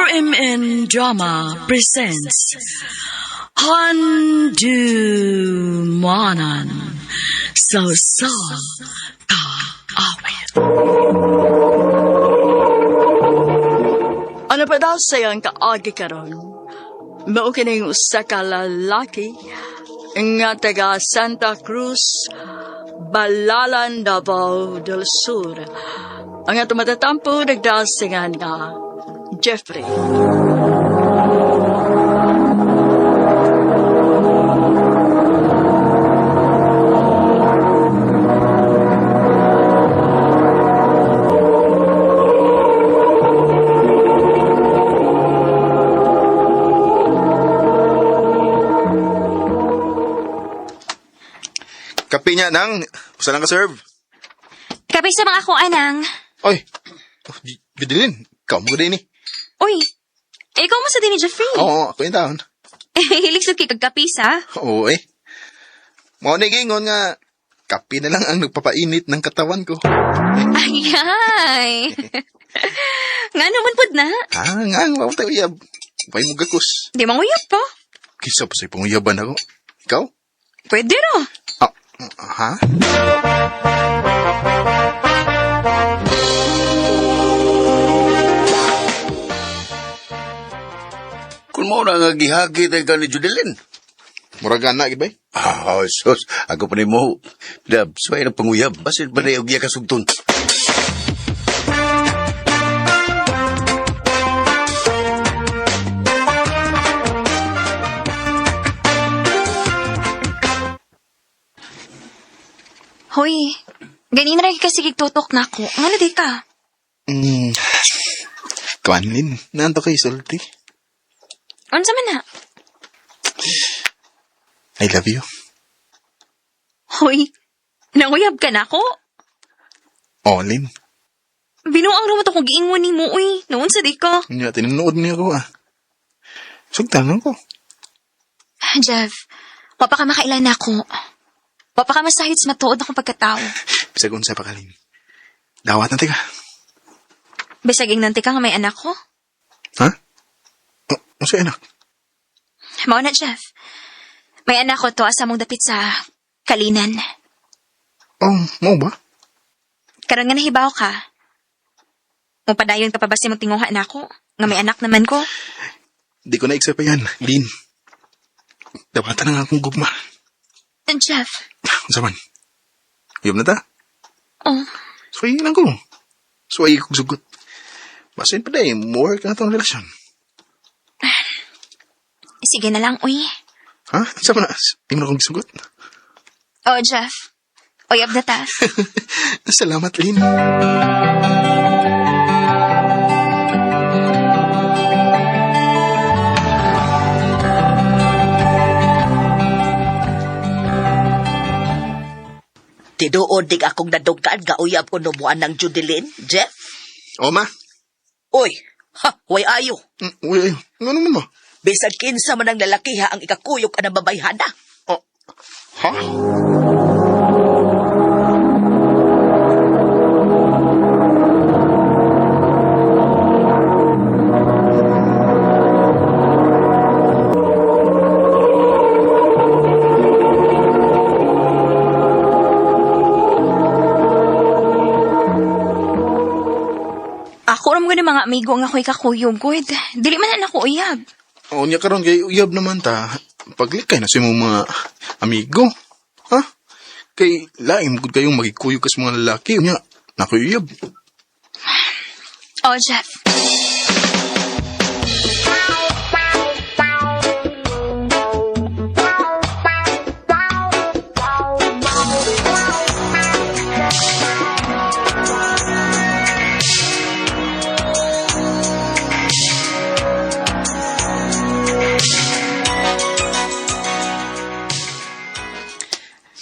RMN Drama presents Handumanan sa sa Kaawit. Ano pa daw sayang kaagi karon? Mao kining usa ka lalaki nga taga Santa Cruz, Balalan, Davao del Sur. Ang atong matatampo nagdasingan nga Jeffrey. Kape niya nang, usa lang ka-serve. Kape sa mga ako, anang. Oy, oh, Judeline, ikaw mo din eh. Uy, ikaw mo sa din ni Jeffrey. Oo, ako yung taon. Hilig sa kay kagkapis, ha? Oo eh. Mao ni gingon nga, kape na lang ang nagpapainit ng katawan ko. Ay, ay. Nga naman pod na. Ah, nga, nga, tayo uyab. Way mo gakos. Di manguyab pa. Kisa pa sa'yo panguyaban ako. Ikaw? Pwede ro. Ah, ha? Kung mo na nga gihagi tayo ka ni Judeline. Murag na, gibay? Ah, sus, ako pa ni mo. Dab, suway ng panguyab. Basin pa na yung giya kasugton. Hoy, ganin ra kasi tutok na ako. Nga na di ka? Kuanlin, naanto kay sulti. Unsa man na? I love you. Hoy, nanguyab ka na ako? Oh, Lin. Binuang ra mo to kung giingon ni mo, uy. Noon sa di ka. Nga, tinunood niya ako ah. Sugtan ko. Jeff, wapa ka makailan na ako. Wapa ka masahid sa matuod akong pagkatao. Bisag unsa pa kalin. Dawat na tika. Bisag ingnan ka nga may anak ko. Ha? Oh, unsa anak? Mao na, Jeff. May anak ko to asa mong dapit sa kalinan. Oh, mo ba? Karon nga nahibaw ka. Mupadayon ka pa ba sa imong tinguha na ako? Nga may anak naman ko. Di ko na-accept pa yan, Lin. Dawatan na nga akong gugma. And Jeff, Unsa man? Uyab na ta? oh, Suwayin lang ko. Suwayin kong sugot. Basin pa day, more ka na tong relasyon. sige na lang, uy. Ha? Unsa man na? Di mo na akong gisugot. Oh, Jeff. Uyab na ta. Salamat, Lin. Tinuod dig akong nadugkaan gauyab ko numuan ng Judeline, Jeff. O, ma. Uy, ha, way ayo. Uy, ay. Ano naman, ma? Bisag kinsa man ang lalaki ha ang ikakuyog ka ng babayhana. Oh. Ha? Ako ram gani mga amigo nga ako'y kakuyog, good. Dili man na ako uyab. O, niya karon kay uyab naman ta. Paglikay na sa imong mga amigo. Ha? Kay lain gud kayong magikuyog kas mga lalaki. Unya, nakoy uyab. Oh, Jeff.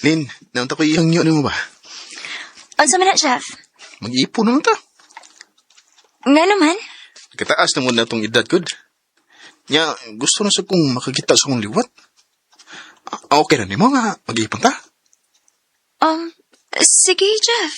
Lin, naunta ko iyang yun mo ba? Unsa man na, Jeff? Mag-iipon naman ta. Nga naman. Kataas na mo na itong edad, good. Nya, gusto na sa kong makakita sa kong liwat. Ah, okay na nimo nga, mag-iipon ta. Sige, Jeff.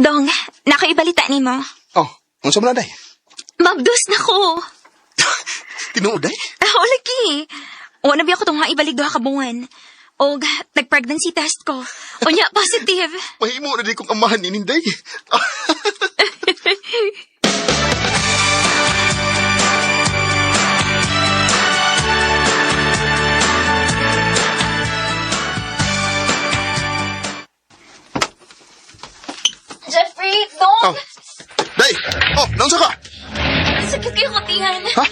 Dong, nakaibalita nimo. Oh, unsa man na, day? Mabdos na ko. Tinuod, day? Ah, o lagi. Wala na biya ko itong ibalik duha ka buwan. Og nag-pregnancy test ko. Unya, positive. Mahimo na di kong amahan ni Ninday. Jeffrey, Dong! Oh. Day! Oh, naunsa ka? Sakit kayo kutihan. Ha?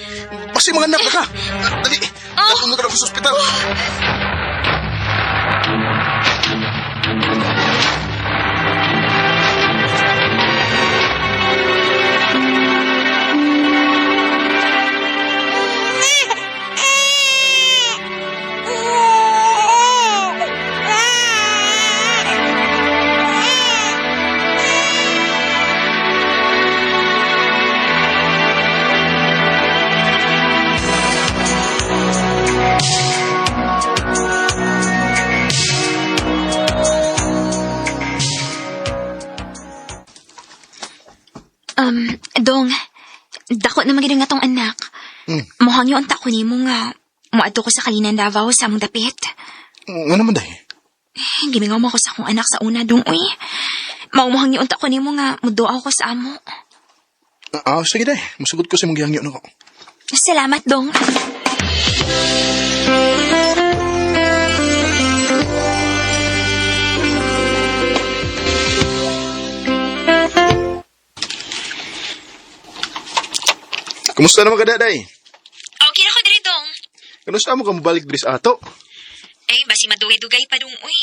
Basi mga anak na ka. Ah, dali. Oh. Natulog ka na ako sa ospital. Dong, dako na magiging atong anak. Mm. Muhang yung unta ko nimo nga. Muadto ko sa Kalinan Davao sa among dapit. Nga naman, day? Gimingaw mo ako sa akong anak sa una, dong, uy. Maumuhang yung unta ko nimo nga muduaw ko sa amo. Ah, sige, day. Musugot ko sa imong gihangyo nako. Salamat, dong. Kumusta naman ka, day? Okay na ko diri, dong. Kanusta mo ka mobalik diri sa ato? Eh, basi madugay-dugay pa dong, uy.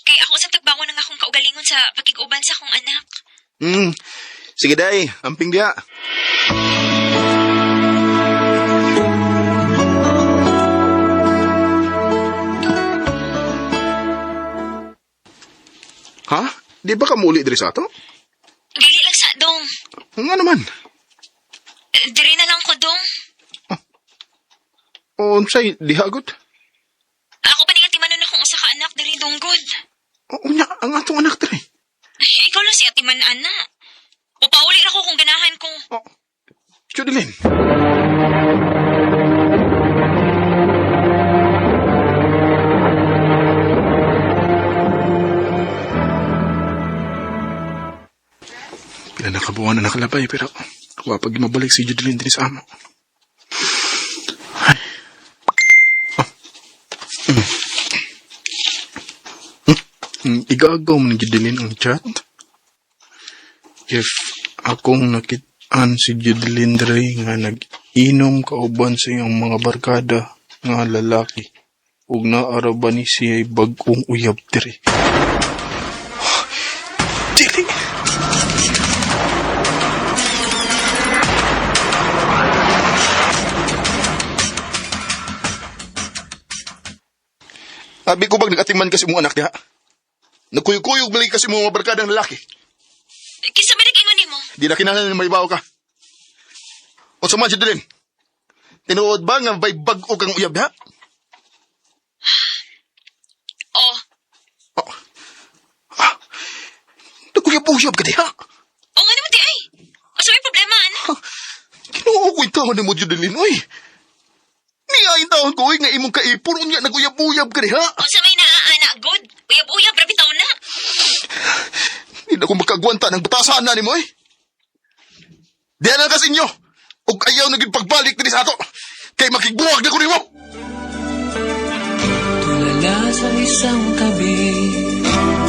Kay ako sa tagbangon ng akong kaugalingon sa pakig-uban sa akong anak. Hmm. Sige, day. Amping diya. Ha? Di ba ka muli diri sa ato? Dili lang sa dong. Nga naman. Eh, Diri na lang ko, dong. O, unsay diha gud? Ako pa atimanon akong usa ka anak diri dong gud. O, unya, ang atong anak diri. Ay, ikaw lang si atiman ana. Upauli ra ko kung ganahan ko. Oh, Judeline. Pila na kabuuan na nakalabay pero wapag mabalik si Judeline din sa amo. Ay. Oh. Mm. Mm. Igagaw mo ni Judeline ang chat? If akong nakitaan si Judeline Dre nga nag-inom kauban sa iyang mga barkada nga lalaki ug naara ba ni siya bag-ong uyab diri. Dili! Abi ko bag nagatiman kasi mong anak diha? Nagkuyog-kuyog balik kasi mong mga barkadang lalaki. Kinsa may nag-ingon nimo? Di na kinahanglan na maibaw ka. O sa man, Judeline. Tinuod ba nga may bag-o kang uyab diha? Oh, Oh. Ah. Nagkuyab-uyab ka diha. o nga naman di ay. Asa may problema ana? Kinuha ko yung taon ni mo, Judeline, oy. Niya yung taon ko, oy, nga imong kaipon, unya naguyab-uyab ka diha. Unsa may naa ana good? Uyab-uyab ra bitaw na. Hindi na ko makagwanta ng batasan na ni mo, eh. Diyan na kasi inyo. Ug ayaw na gid pagbalik diri sa ato. Kay makigbuwag na ko nimo. Tulala sa isang tabi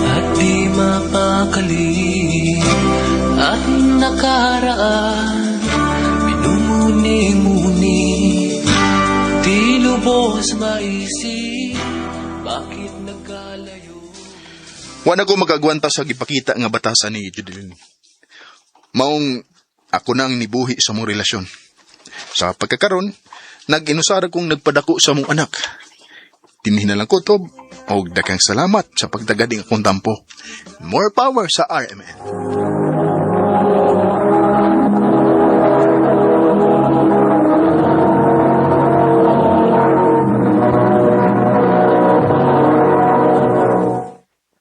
at di mapakali at nakaraan minumuni-muni di lubos maisip bakit nagkalayo. Wa na ko makagwanta sa gipakita nga batasan ni Judeline. Maong ako na ang nibuhi sa mong relasyon. Sa pagkakaron, nag-inusara kong nagpadako sa mong anak. Tinhin na lang ko, Tob. Og daghang salamat sa pagdagading akong tampo. More power sa RMN.